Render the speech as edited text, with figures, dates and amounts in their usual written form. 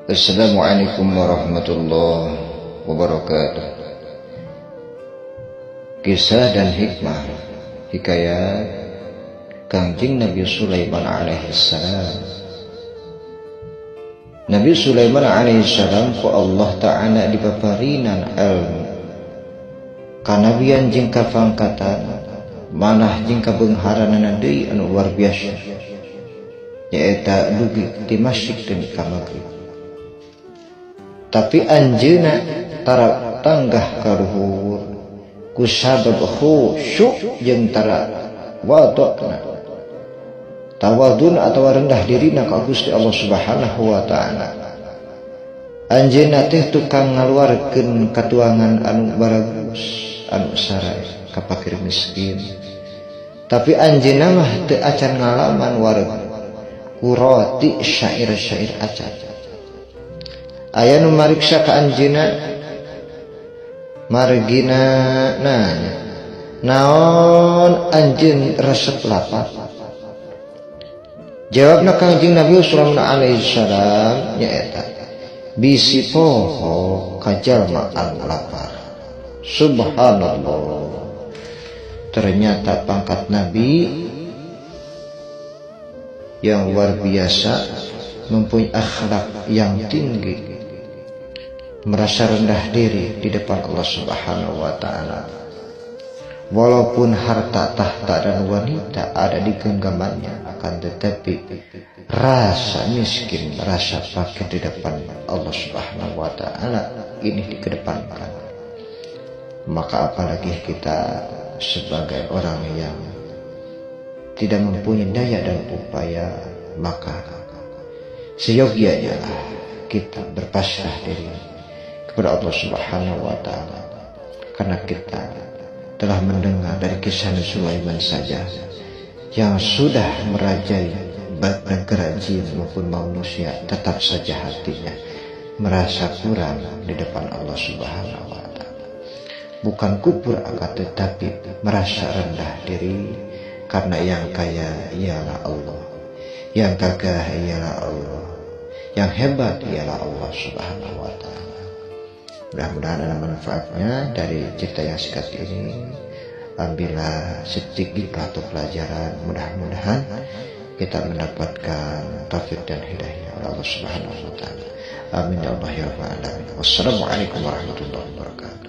Assalamualaikum warahmatullahi wabarakatuh. Kisah dan hikmah hikayat Kangjeng Nabi Sulaiman alaihissalam. Nabi Sulaiman alaihissalam ku Allah Ta'ala dipaparinan ilmu, kanabian jeung kapangkatan, malah jeung kabeungharanana deui anu luar biasa, nyaeta dugi ti masyrik tepi ka maghrib. Tapi anjeunna tara tanggah ka luhur ku sabab khusyuk jeung tara wadona, tawadun atau rendah dirina ka Gusti Allah Subhanahu wa Ta'ala. Anjeunna teh tukang ngaluarkeun katuangan anu baragus, anu sarai ka fakir miskin, tapi anjeunna mah teu acan ngalaman wareg ku roti syair-syair acan. Aya nu mariksa ka anjeunna, margina nanya, "Naon anjeun resep lapar?" Jawabna Kangjeng Nabi Sulaiman alaihi salam nyaeta bisi poho ka jalma anu lapar. Subhanallah, ternyata pangkat nabi yang luar biasa mempunyai akhlak yang tinggi, merasa rendah diri di depan Allah Subhanahu wa Ta'ala. Walaupun harta, tahta, dan wanita ada di genggamannya, akan tetapi rasa miskin, rasa fakir di depan Allah Subhanahu wa Ta'ala ini dikedepankan. Maka apalagi kita sebagai orang yang tidak mempunyai daya dan upaya, maka seyogianya lah kita berpasrah diri kepada Allah Subhanahu wa Ta'ala, karena kita telah mendengar dari kisah Sulaiman saja yang sudah merajai baik negara jin maupun manusia, tetap saja hatinya merasa kurang di depan Allah Subhanahu wa Ta'ala. Bukan kufur, akan tetapi merasa rendah diri karena yang kaya ialah Allah, yang gagah ialah Allah, yang hebat ialah Allah Subhanahu wa Ta'ala. Mudah-mudahan ada manfaatnya dari cerita yang singkat ini. Ambillah sedikit atau pelajaran. Mudah-mudahan kita mendapatkan taufik dan hidayah oleh Allah Subhanahu wa Ta'ala. Amin ya Allah ya Rabbal alamin. Wassalamualaikum warahmatullahi wabarakatuh.